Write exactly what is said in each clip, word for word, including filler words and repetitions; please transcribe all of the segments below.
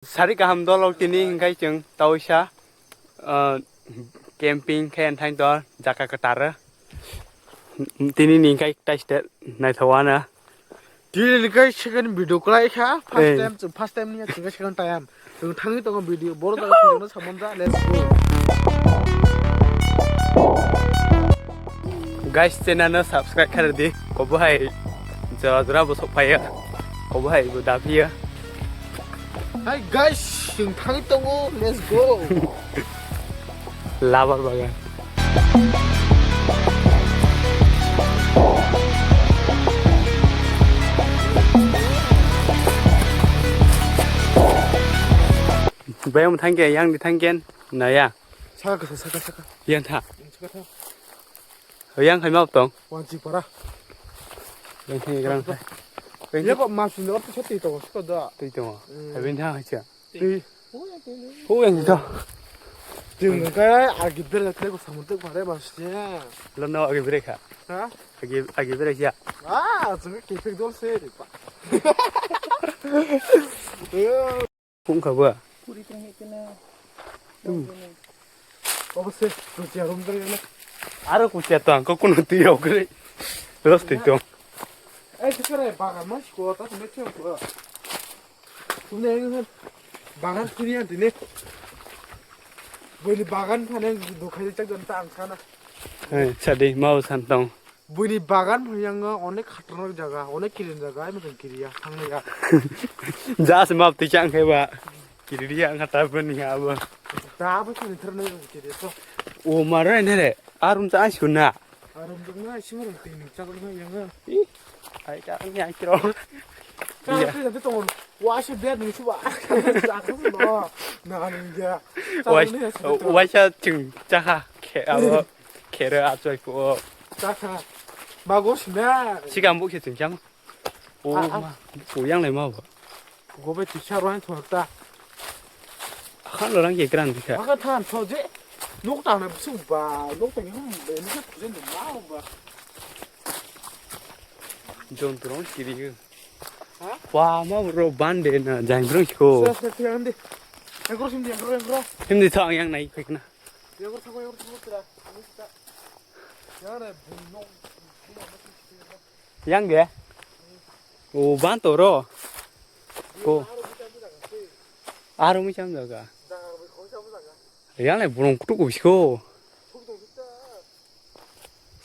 Sari kaham dolok tini hingkai chwng tawisa, ah, camping khe nthai to jaka kwtaro. Tini ni hingkai taiste naithawana. Tini ni kai second video kwlai kha, first Eh. time, first time ni chwng second time. Chwng thangwi tongo video, boro jaga chwngno samanja, let's go. Guys, channel no subscribe khardi, kobo hai jora jora bo sok phaiya, kobo hai bo daphiya. Hi guys, chwng thangwi tongo, let's go. Labar bagan. Bayam thangke, yang di thangken, naya. Saka, saka, saka. Yang tha. Saka tha. Yang khai map tong. Wan chi para. Yang khai grang khai. Yang ko mas ni orto chati to, siko da. Tei tong. Hmm. Habin tha hai cha. Tei. Hu yang to. Jeng kai agi bere kai ko samun tek bare mas ni. Lo no agi bere kha. Ha? Agi, agi bere kha. Ah, jeng ke pek dol se de pa. Phung kha ba? Puri tong hekena. Hmm. Obo se, kuchia rom tong na. Aro kuchia to ang ko kuno twi rok gre. Los twi tong. Ai, se kare bagan ma siko ta me chong ko. Tumne ang bagan tuni an tini. Boli bagan thane dokhai chak jan ta ang sana. Hai, sadi mau san tong. Buini bagan phaiyang onek khatarnak jaga, onek kirin jaga, ai motong kiriya, thangnaiya. Jas map twi chang khe ba. Kiriya ang kata bani abo. Ta abo sini thar nai kiriya to. O mare ne re, arum cha ai suna. Arum jong na sima rong tini chak na yang. Ih, ai cha ni ai kiro. Ka Iya. Ka te tong. Wa se bed ni suba. Chak no. Na ni ya. Wai, wai cha ching cha kha. Khe abo. Khere achoi ko. Chakha. Mago sina. Sikam bo khe chwng chang. O Ah, ah. Ma. Ko yang lai ma ba. Go be tiksa rang thor ta. Khan lo rang ke kran dikha. Aga than tho je. Nok ta na su ba. Nok ta ni hum be ni ka je ni ma ba. Jon tu rong kiri. Ha? Wa ma bro bande na jang bro ko. Sa sa ti ande. Engro sim di engro engro. Hindi thang yang nai kek na. Engro thang engro thang tra. Yang re bun nok. Yang ge? O ban to ro. Ko. Aro mi cham jaga. Yang le burung kutuk ko bisko.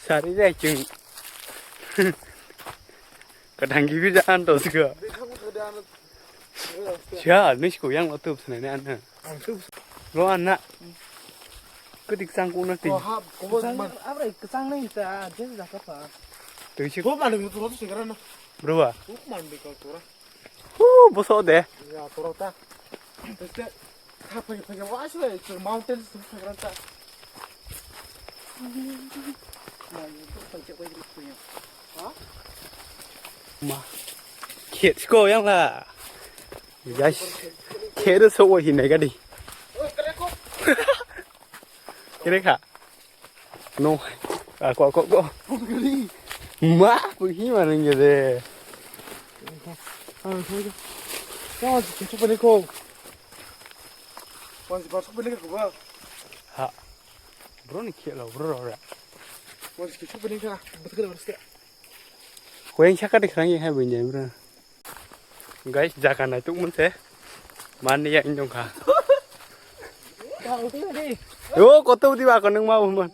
Sari dai chwng. Kadang gibi da an to siko. Cha, nisi ko yang lo tup sene an. Lo an na. Kedik sang ko na ti. Ko ha, ko Kwchang, man. Abra kwchang nai ta, je jaka pa. Twi sik. Ko man ko to sing ra na. Bro ba. Ko man de ko to ra. Hu, boso de. Ya, to ra ta. Este, ha pa pa wa shu e, mountain su sing ra ta. Ma. Khet ko yang la. Guys. Khet so wo hin ne ga di. Khere kha. No. A ko ko ko. Ma, bu hi ma nang de. Ka ma si ke chupani ko. Wan si ba chupani ko ba. Ha. Bro ni khelo bro ro ra. Wan si ke chupani ka. Bat ka wan si ka. Koyang saka de khrang hai bini bro. Guys, jaga naituk mun se. Mani ya indong kha. Yo, koto di ba ko nang ma umon.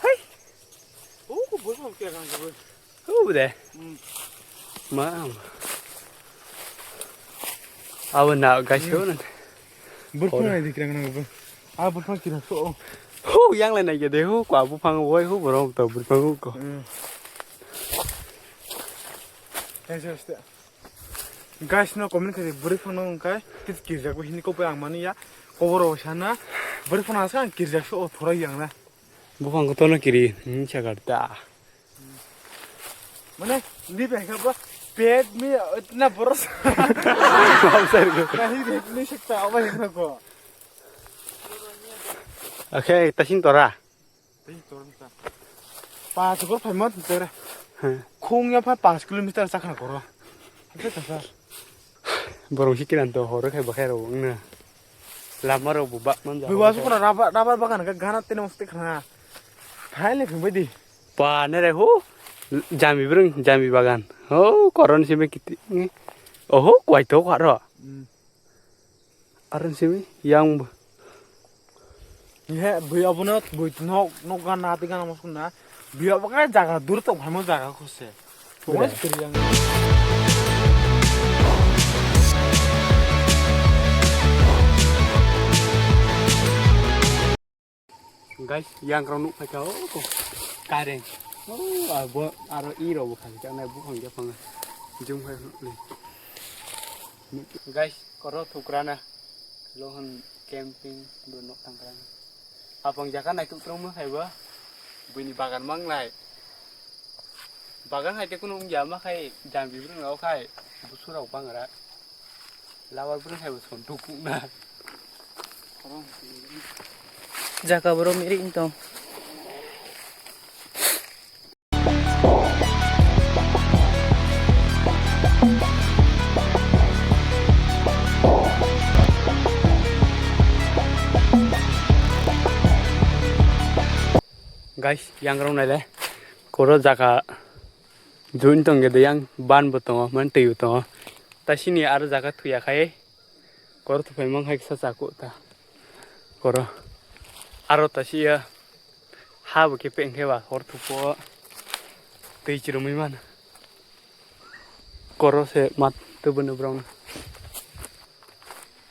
Hai. Oh, ko bwswk khe kang khe. Oh, de. Hmm. Ma. Abo na gaisio na. Bwrphang ai dikra nang bo. A bwrphang kira so. Hu yang lai nai de hu kwa bwrphang wai hu borok to bwrphang hu ko. Hmm. Kaisa ste. Guys, no comment khe bwrwi phano wngkha, tit kirjak bo hini kopai ang mani ya. Kobor o sana, bwrwi phano asa ang kirjak so o thorai yang na. Buphang kotorno kiri, hmm, sakar ta. Mane, ni bai kha ba, pet mi itna boros. Kahi pet mi sakta, aba hingna ko. Okay, tasin tora. Tei tormsa. Pas gor phaima tere. He. Khung ya pha pas kilometer sakha koro. Hake kasa. Borong si kiran to horo khai bakhai ro wngna. Lama ro bu bak man ja. Bui wasu kona raba, raba bagan ka gana tene mesti khana. Hai le khung bai di. Pa ne re hu. Jami brung, jami bagan. Ho, koron simi kiti. Oho, kwai to kwaro. Hmm. Aron simi yang bo. He, bui abono bui nok, nok gana, ati gana mosok na. Bui abo khe jaga dur tong phamo jaga khose. Tongla sikiri yang. Guys, yang rok nuk phaikha o ko. Kareng. O abo aro i rok bo khaikha nai buphang japhang. Jum khai ni. Guys, koro thukrana. Lohon camping do nok tangkrana. Apang jaka nai tuk trong ma khai ba. Buini bagan mang lai. Bagan hai te kunu wngya ma khai jang bibrung rok khai. Busu rok bang ra. Labar bwrwi hai bo son tuk na. Jaka borok miri wng tong. Guys, yang rok nai le koro jaka. Jun tong de yang ban bo tongo, man twi bo tongo. Ta sini aro jaga thuya khai. Kor thupai mang hai kisa chako ta. Koro. Aro ta siya ha bo kepe engke ba hor thupo. Twi chirumui man. Koro se mat tubu no brong.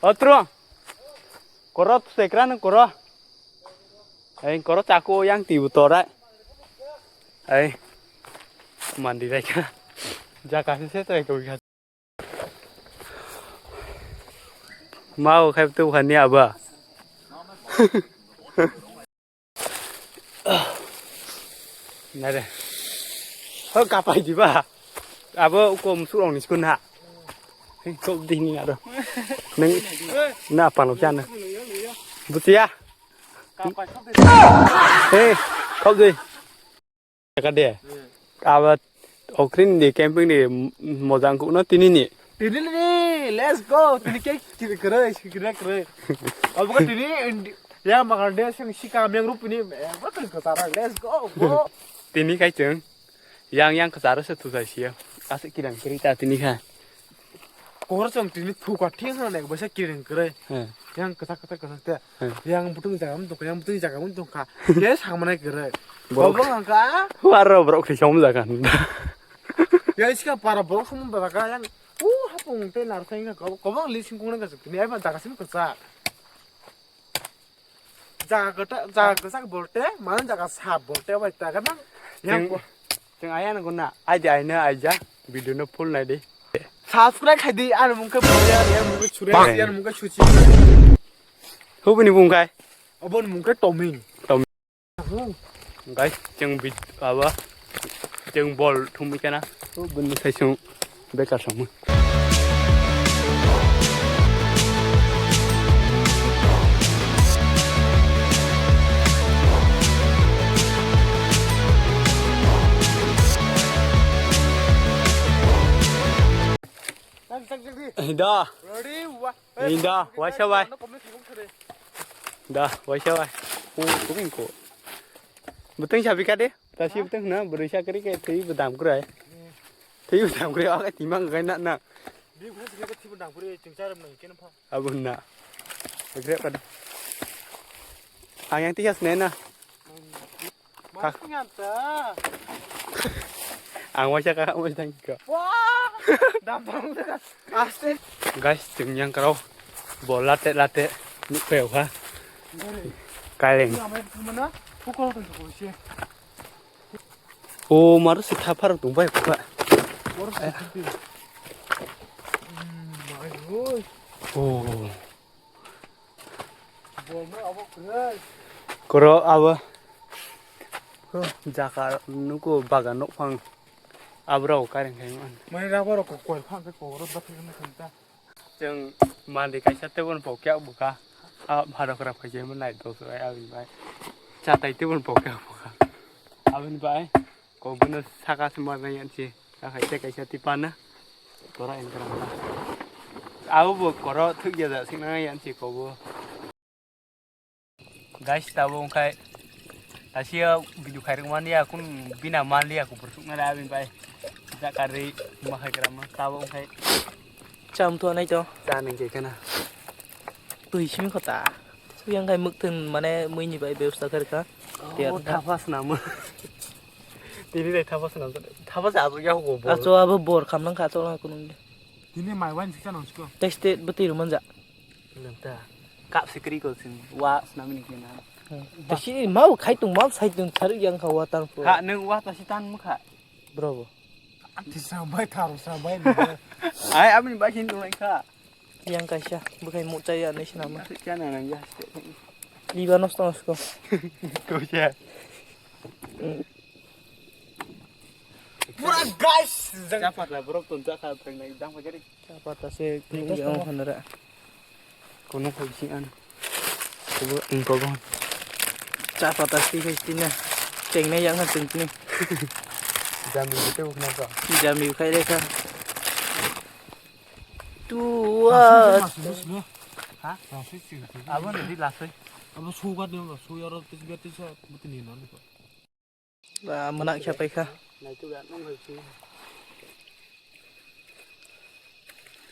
Otro. Koro sekra no koro. Ai koro chako yang twi bo torai. Ai. Mandi rai ka. Jaka se se trai ko. Mau khai tu khani aba. Nare. Ho kapai diba. Abo uko musurong ni skun ha. Hei, kok di ni aro. Neng na pano chana. Butia. Hei, kok di. Ka de. Aba okrin di camping di mojang kuno tini ni. Tini ni, let's go. Tini ke kiri kere, kiri kere. Abo ka tini ya makan de sing si kam yang rup ni. Let's go, go. Tini kai cheng. Yang yang kasar se tu sai sia. Asa kirang kiri ta tini kha. Kor chong tini thuka thing hana nek basa kiring kre. He. Yang kasa kasa kasa te. He. Yang butung jaga mung tongkha, yang butung jaga mung tongkha. Ye samana kre. Borok. Kobong angka. Waro borok thwi som jaga. Yang iska para borok som jaga yang. Uh hapung te nar sai ka kobong li sing kong na ka tini ai ba jaga sim kasa. Jaga kata jaga kasa bolte, mana jaga sap bolte bai ta ka nang. Yang. Cheng aya nang na, aja aina aja, video no full nai di. Subscribe khai di, ani mung khe Boya, ani mung khe Suresh, ani mung khe Suchi. Hubini bung khai? Aboni mung khe Toming. Toming. Guys, cheng bit aba, cheng bol thumui kana. Hubini sai sung bekar sung. Da. Inda, waisa bai. Da, waisa bai. Ko, ko, ko. Buteng sabi kade. Tasi buteng na, beri sakri ke tei bedam krai. Tei bedam krai, oke timang kai na na. Abun na. Agrep kan. Ang yang tiga senen na. Ang waisa ka, waisa tang ka. Wah, dampang tu kan. Asik. Guys, cheng yang karo. Bo late late. Nuk pe ha. Kaileng. Mana? Pukul tu tu sih. O maru si thapar tung bai kha. Bor si tu. Oh. Koro abo. Huh, jaka nuko bagan nokphang. Abrao kareng khai man. Mai rabo rok koi phang khe koro da phang na khanta. Chwng mandi kaisa tebun pokya buka. A bhadokra phaijai mo nai dos bai abini bai. Chatai tebun pokya buka. Abini bai. Kobuno saka se ma nai yanchi. Kaisa kaisa tipana. Tora entra. Abo bo koro thukya da singna yanchi kobo. Guys, tabo wngkha asiya video khairok manliya, kun bina manliya, kubur sukna da abini bai. Jakarwi ma khai gram tabo wngkha. Cham to nai to. Cha nang ke kana. Tui simi khota. Yang kai mukthun mane muini bai bebsta kharka. Oh, thapas nama. Tini dai thapas nama. Thapas abo ya ko bor. Acho abo bor khamlang kha to na kunung. Tini mai wan siksa nang siko. Teste beti rumanja. Nang ta. Kap sikri ko sin. Wa snamini kena. Tasi mau khai tung mau sai tung char yang kha wa tan pro. Ha nang wa tasi tan mukha. Bro bo. Anti sambai tharo sambai ni. Ai abini bai hin tung lai kha. Yang kaisa bukai mu chai ya nai sinama. Chana nang ya. Liba nosto nosko. Ko ya. Pura guys. Chapatla borok ton chakha prengnai dang pajari. Chapata se kung yang hanara. Kono koi si an. Kubo ingko gon. Chapata si kai tina. Chengnai yang kan tini. Jami bete ukna ka. Jami khai rekha. Tuwa. Ha? Abo ni lasai. Abo sugar ni abo sugar tis betis buti ni nan ko. Ba, mwnaksa paikha.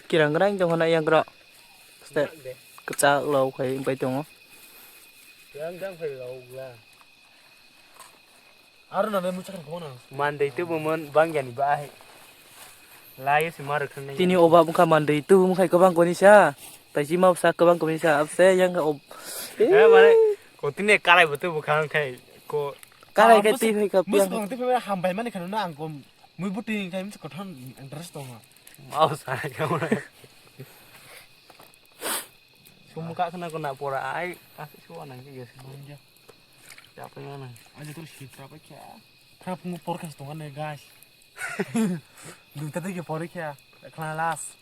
Kirang rang tongkha na yang rok. Step. Kwchak lok khai wngpai tongo. Yang jang khai lok la. Aro na mucha kan kona. Mandai tubu mon bang yani ba ai. Lai se mar khang nai. Tini oba bukha mandai tubu mukhai kwbang koni sa. Taisi ma sa kwbang koni sa. Abse yang ob. Eh, mane, kotine karai bo tubu khang khai ko. Karai khai twi phai kha. Mus bang twi phai hambai mani khano na ang ko. Mui buti khai mus kothon interest tongo. Mau sa kha. Sumu ka khna ko na pora ai. Asi suwa nang ki gas. Chapri mana? Aja tu sitra pa kya? Khap mu por khas tongo ne gas. Duta de ke por kya? Khna las.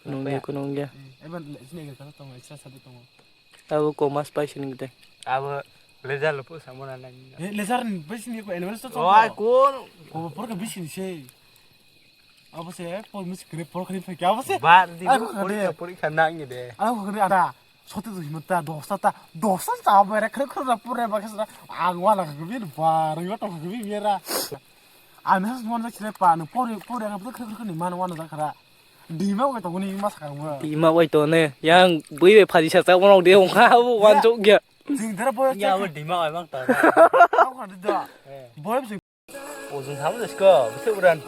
Nungya ko nungya. Eban sini ke khas tongo, ichha sadu tongo. Abo ko mas pai sini de. Abo lejar lupu samona nang. Eh, lejar ni bai sini ko annual to. Oh, ai ko. Ko por ka bisini sei. Abo se, por mis kre por kre phai kya abo se? Ba, di porikha, porikha nang de. Abo kre ada. Sote tu himta dosta ta, dosta ta abo re kre kre pore ba khe. Ang wala khe bi ba, ri to khe bi ra. Ang nas mon kre pa no pore pore kre kre ni man wana da khara. Dima wai to ni ma sa mo. Dima wai to ne. Yang bui be phaji sa ta mo de ong kha abo wan chok ya. Jing dara boy. Ya abo dima wai mang ta. Abo kha da. Boy Ojong thabo jasko, bwswk uran.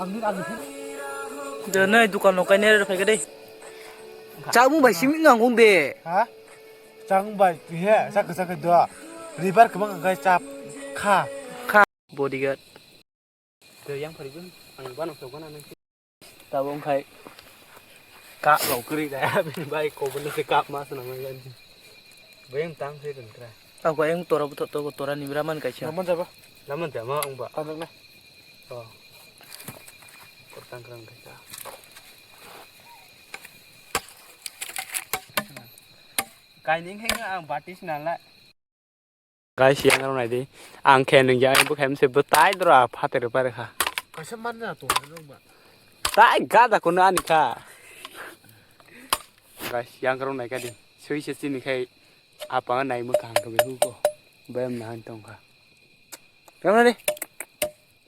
Dene dukan no kainai rw phaikha dei. Chamung bai simi nang kong de. Ha? Chamung bai he, sak sak do. Ribar kwbang kha chap kha. Kha. Bodyguard. Tei yang phari gun, ang bano sok gana nang. Tabo wngkhai kap rok kwrwi da, bini bai kobor se kap ma swnam nang. Bai ang tang se rwng kra. Ako ayang tora bwthok togo, tora ni bwra man kaisa. Laman jaba? Laman jama ang ba. Tanang na. Oh. Kor tang kra ang kaisa. Kaini khe ang bati swnam la. Guys, yang rok nai di. Ang khe nung ya, ang bwkhai mse bwtai dora phater rw pare kha. Kaisa man na to, nung ba. Tai gada kono ani kha. Guys, yang rok nai ka di. Sui se chini khai apa nai mo kaham kami hu ko. Bayam na han tong kha. Rang na di.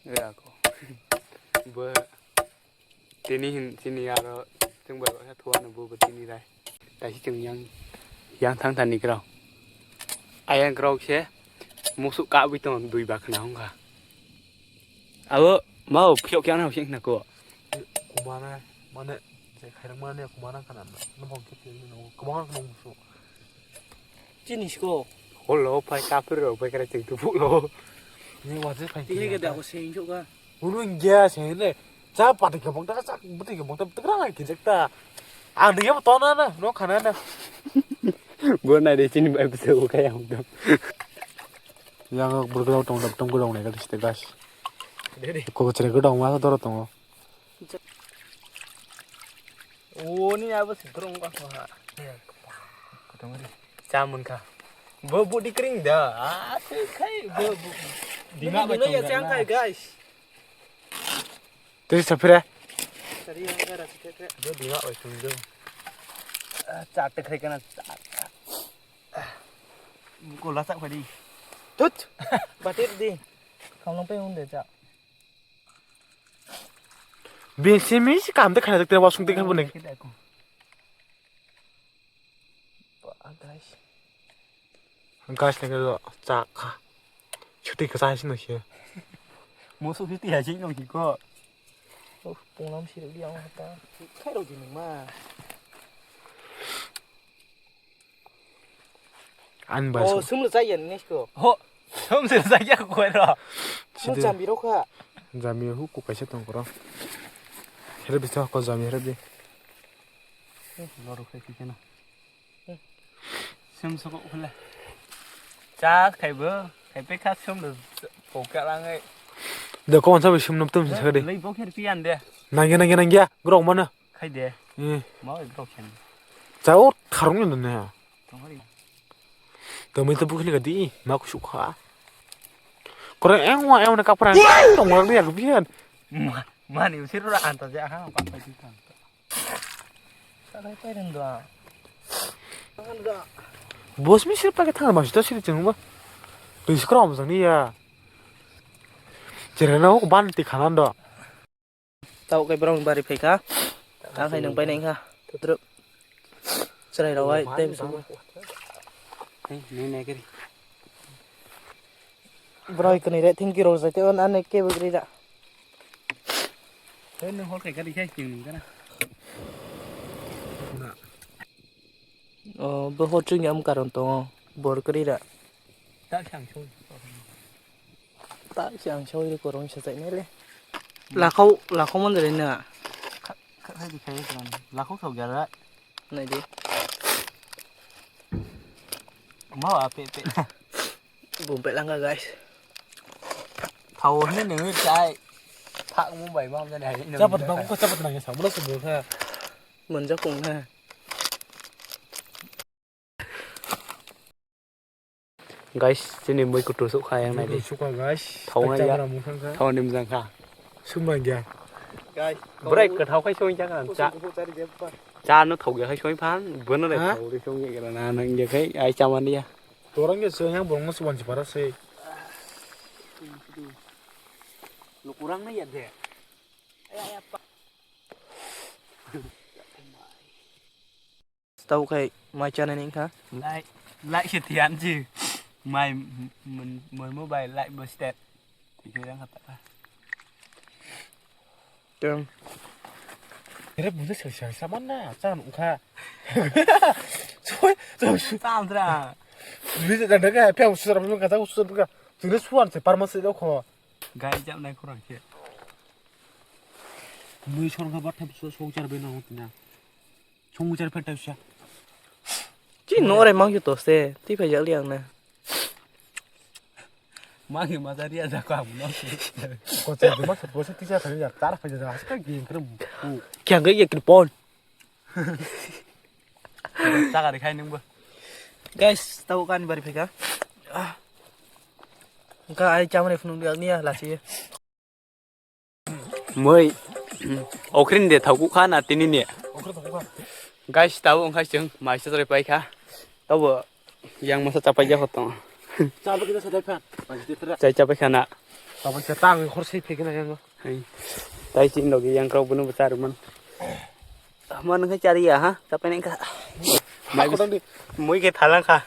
Ya ko. Ba. Tini hin, tini aro chwng bai baksa thuano bo bo tini rai. Taisi chwng yang, yang thang thani grao. Ayang grao se musuk kabwi tongo dui ba khna hwnkha. Abo ma bo phiyok yang na hwseng khna ko. Kumana, mane, je khairang mane kumana khna na. Nabong khe phiyok ni nongo. Kwbangma khna musuk. Chini siko. Holo phai kapir rok bai kare chwng tubuk lo. Ni waje phai. Tini ke da ko seng jok ka. Hunu ingya seng ne. Cha pati kebong ta cha buti kebong ta gra na kijek ta. Ang nungya bo tona na, no khana na. Bo nai de chini bai bwswk o kaya hum dum. Yang burgla tong dam tong gulong nai gal site gas. Ko chere gulong ma doro tongo. O ni abo sitrong ka ha. Chamon kha. Bo budi kring da. Ah, se khai bo bo. Dima ba ya chang kai guys. Tei sapre. Sari yang gara site te. Bo dima ba tung do. Ah, cha te khai kana cha. Ko la sa khadi. Tut. Batir di. Kham long pe hunde cha. Bisi misi kam de khana de wasung de khabo ne. Gas ne ga cha kha. Chuti ka sai sino khe. Musu chuti ha sino ki ko. Punglam si ri ang hata. Khai ro di ma. Ani bai. Oh, sumlu chaya ni ko. Ho, sumlu chaya ko ro. Sumlu chambi ro kha. Jami hu ko kaisa tong kro. Here bisa ko jami here bi. Loro khai khe na. Sum soko khule. Cha khaibo, khaipe kha sumlu poka langai. De ko sa sum nom tum sa de. Lei bo kher pian de. Nangya nangya nangya. Grok mana. Khai de. Eh. Ma oi bro khen. Chao tharung ni ne. Tongori. Tongmi to bukhini gadi ma ku sukha. Kore engwa engwa kapra tongwar ni yak bian. Ma, mani usir ra anta ja ha pa pa ji kan. Sarai pa den do. Bos mi sir pa ke thang ma sito sir chengma. Ris krom jani ya. Cherena ok ban ti khanan do. Tau kai borok bari phaikha. Ang hai nang painai kha. Tutruk. Chwrai rok hai tei bwskango. Borok kwnwi re thank you rok jai tei on ane kebo gri da. Hei nang hor kai gari khai king nung kana. O bo hor chwng yam karon tongo bor kwrwi da. Tak sang soi. Tak sang soi korong sa chai nele. Lakhau lakhau mon dere na. Khai di khai kan. Lakhau thau gara. Nai di. Mau ape pe. Bum pe langga guys. Thau ne ne chai. Thak mu bai mam jani hai. Chapat ba ko chapat nang sa mo ko bo kha. Mon ja kong ha. Guys, chini mui kutu suk kha yang nai di. Sukha guys. Thau nai ya. Thau nim jang kha. Sumang ya. Guys, brai kwthau khai song jang kha. Cha. Cha no thau ya khai song phan. Bono le thau de song ya na nang ya khai ai cha man ya. Torang ya song yang borong song si para se. Lukurang na ya de. Tau khai mai chanai ni kha. Lai, lai se tiyan ji. Mai mun mun mo bai lai bo step. Tiyo yang kata. Teng. Kira buja sel sel sama na, chan ukha. Soi, soi, soi. Tam tra. Buja dan daga, pia usur apa kata usur ka. Tira suan se parma se lo kho. Gai jam nai khorang khe. Mui sorong kha batham so song char bai nang tina. Song char phet ta sa. Chi no re mang ju to se. Ti phai jak li ang na. Mang ju ma ta ria ja ka mu no. Ko che de ma so ko se ti sa phai ja tar phai ja ha ka gi kre mu. Kyang ge ye kri pon. Sa ka ri khai nung bo. Guys, tau kan bari phai ka. Ka ai chamre phunung jak ni ya la si. Moi. Okrin de thau kha na tini ne. Guys, tau wngkha chwng mai sa chari pai kha. Tabo yang masa chapai ja khotong. Chabo kita sadai phan. Chai chapai khana. Tabo kita ang khor sei phikna yang. Tai chin logi yang kau bunu besar man. Man kha chari ya ha, chapai nang kha. Mai khotong di. Moi khe thalang kha.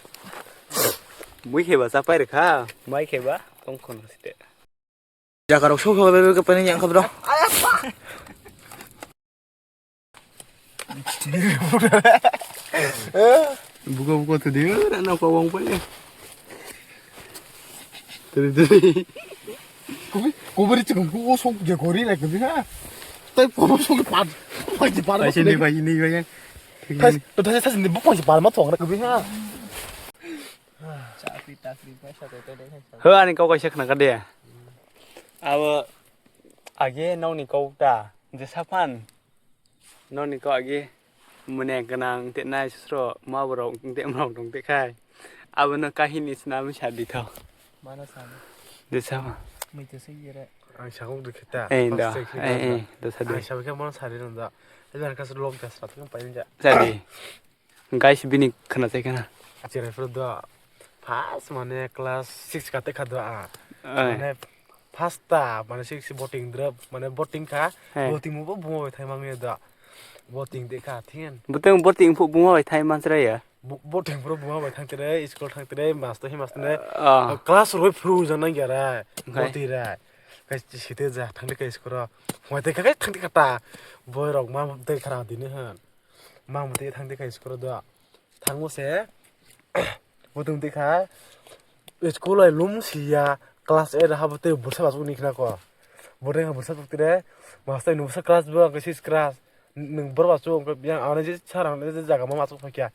Moi khe ba chapai kha. Mai khe ba tong khon site. Jaga rok sok sok bebe ke pani yang khabro. Buka buka tu dia nak kau wang pai. Tadi tadi. Kubri kubri cakap gua sok dia kori nak kubri ha. Tapi kubri sok pan. Pai di pan. Pai sini pai sini pai. Thas, to thas, thas, ni bukong si palma thong ra kubi ha. Chakri takri paisa to to de. Ho, ani kau kaisa khna ka de. Abo age nokni kau ta je saphan. Nokni kau age mune gwnang te nai sro ma borok te morok dong te khai. Abo no kahini sna mi sa di tho. Mana sa. De saphan. Mui te se yere. Ang sakok dikhe ta. Eh, da. Eh, eh, da sa di. Ang sabikhe mon sari rong da. Jan kas log das rat kan pain ja. Sa di. Guys, bini khna chai khna. Cherai phuru do. First mane class six kate kha do a. Ai. Mane first ta mane six boating drop mane boating kha. Hai. Boating mo bo bungo bai thai mangni do. Boating de kha thin. Boating, boating phu bungo bai thai mansra ya. Bo-, boating phuru bungo bai thang tere, school thang tere, master hi master ne. Ah. Class roi phuru jana gya rai. Hai. Boating rai. Kai site ja thang de kai school ro. Hoi te kai thang de kata. Boy rok ma de khara dini han. Mang mati thang tikha school do. Thangmo se mutung tikha school ai lum siya class eight ha bote bursa basuk ni khna ko. Bote ha bursa tuk tire master ni bursa class bo ang six class nung bor basuk yang ane je sarang je jaga ma masuk phakya.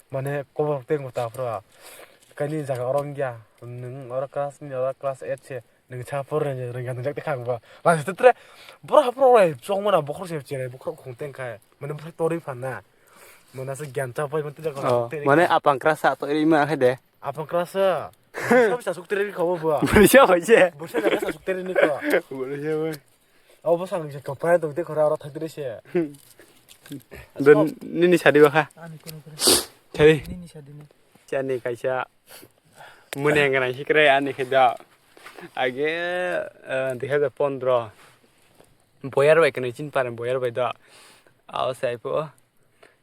Mane kobor teng ta phro. Kani jaga orang ya nung ora class ni ora class eight se. Nung cha por reng reng reng jak te khang ba. Ba se tre bora ha por oi chong mana bokhor se chere bokhor khong teng khai. Mane bokhor tori phan na. Mane se gyan cha pai mate jak. Oh, te mane apang kra sa to ri ma khai de. Apang kra sa. Sa bisa suk tere ko bo. Bisa bai se. Bisa bisa suk tere ni ko. Bisa bai. Abo bo sang je ko pai to te khora ro thak tere se. Don nini sadi ba kha. Ani kono kono. Sadi. Nini sadi ni. Chani kaisa mune gana hikre ani khe da. Age, eh, dui hazar pondro. Boyar bai kwnwi chin pare boyar bai da. Aw sai po.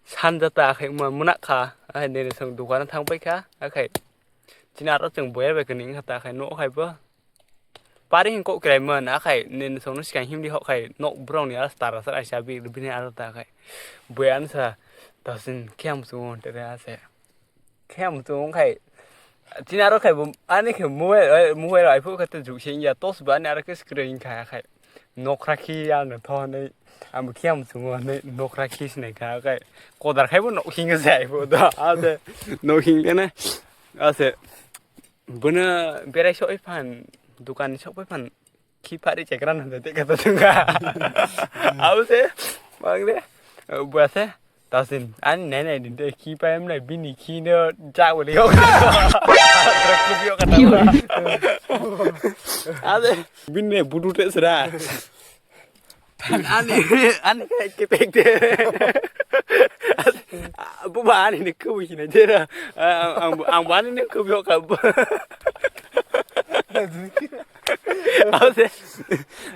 Sanja ta khai ma munak kha. Ai nini song dukan thang pai kha. Akhai. Chini aro chwng boyar bai kwnwi wngkha ta khai no khai po. Pari hin kok krai man akhai nini song no sikang himdi hok khai nok brong ni aro star asa ai sabi bini aro ta khai. Boyan sa tasin khem su tere ase. Khe ang muchung khai. Chini aro khai bo ani khe mobile, mobile ai phu khe juk se ya tos ba ani aro khe screen kha khai. Nokra khi ang tho nei. Ang khe ang muchung nei nokra khi sinai kha khai. Kodar khai bo nok hing se ai phu do. Ase nok hing ne. Ase. Buna berai so phan dukan so phan. Khi pari chekra nang te kata tungka. Au se, mang de, buase, tasin, ani nai nai din te khi pa em nai bini khi no jak wali yok. Trak kubi yok kata. Ade, bini budu te sera. Ani, ani kai ke pek de. Bu ba ani ne kubi ne jera. Ang, ang, ang ba ani ne kubi yok ka. Ase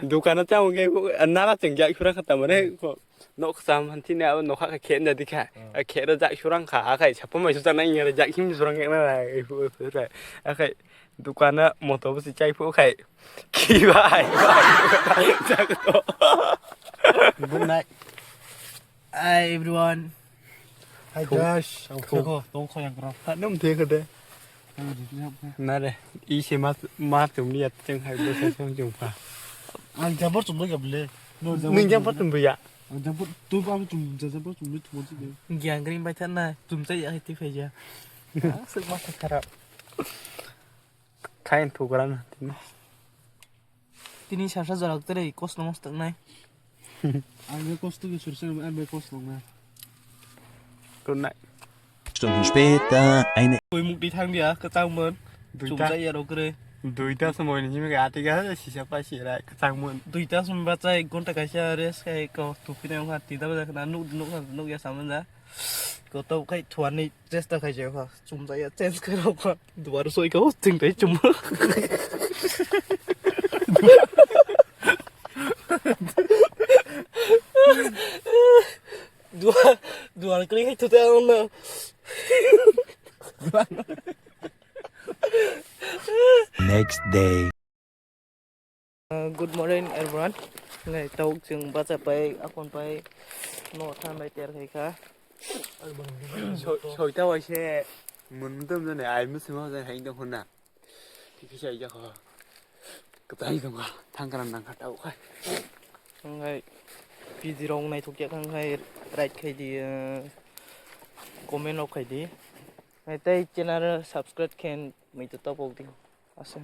dukano chamo khe nara chwng jak surang kha tamane kok nok sam hanti ne abo nokha khe khe nda dikha khe ro jak surang kha akai sapa mai suchang nang ya jak him surang khe na akai dukano moto bo si chai phu khai ki bai jak to. Good night. Hi everyone. Hi Josh. Ang theko, tong kho yang kro. Ha num theko de. Nare, ise ma ma tum liya teng hai bo sa song jung pa. Ang jabor tum liya ble. Ning jabor tum liya. Ang jabor tu pa tum jabor tum liya tu mo de. Gyang green bai thana tum chai ya hai ti phai ya. Sik ma kharap. Khain thugra na tini. Tini sasa jora kwrwi kosno mostok nai. Ang be kosto ke sursa ang be kosno na. Good night. Stunden später, eine. Koi mukti thang dia kwchang mon. Duita. Chumsa ya rok re. Duita somoi ni jimi ga ati ga sisa pa si ra kwchang mon. Duita somoi ba chai gonta kaisa rest kai ko tupi na ha tida ba na nuk nuk nuk ya samanja. Ko to kai thuani. Chesta khai je kha, chumjaya, change khai rok kha. Duar soi kha, ching tai chum. Duar, duar kli khai thute ang na. Next day. Uh, good morning, everyone. Ngai, tauk chwng bacha pai, akon pai, no than bai ter khai kha. Soi-, soita waise mun dum jani ai musi ma jani hai dong honna. Kisa ija kho. Katai dong kha, thang kana nang kha tauk khai. Ngai, P G rong nai thuk ya khang khai, right khai di, uh, comment rok khai di. Tei channel subscribe khe mui to topok di. Ase.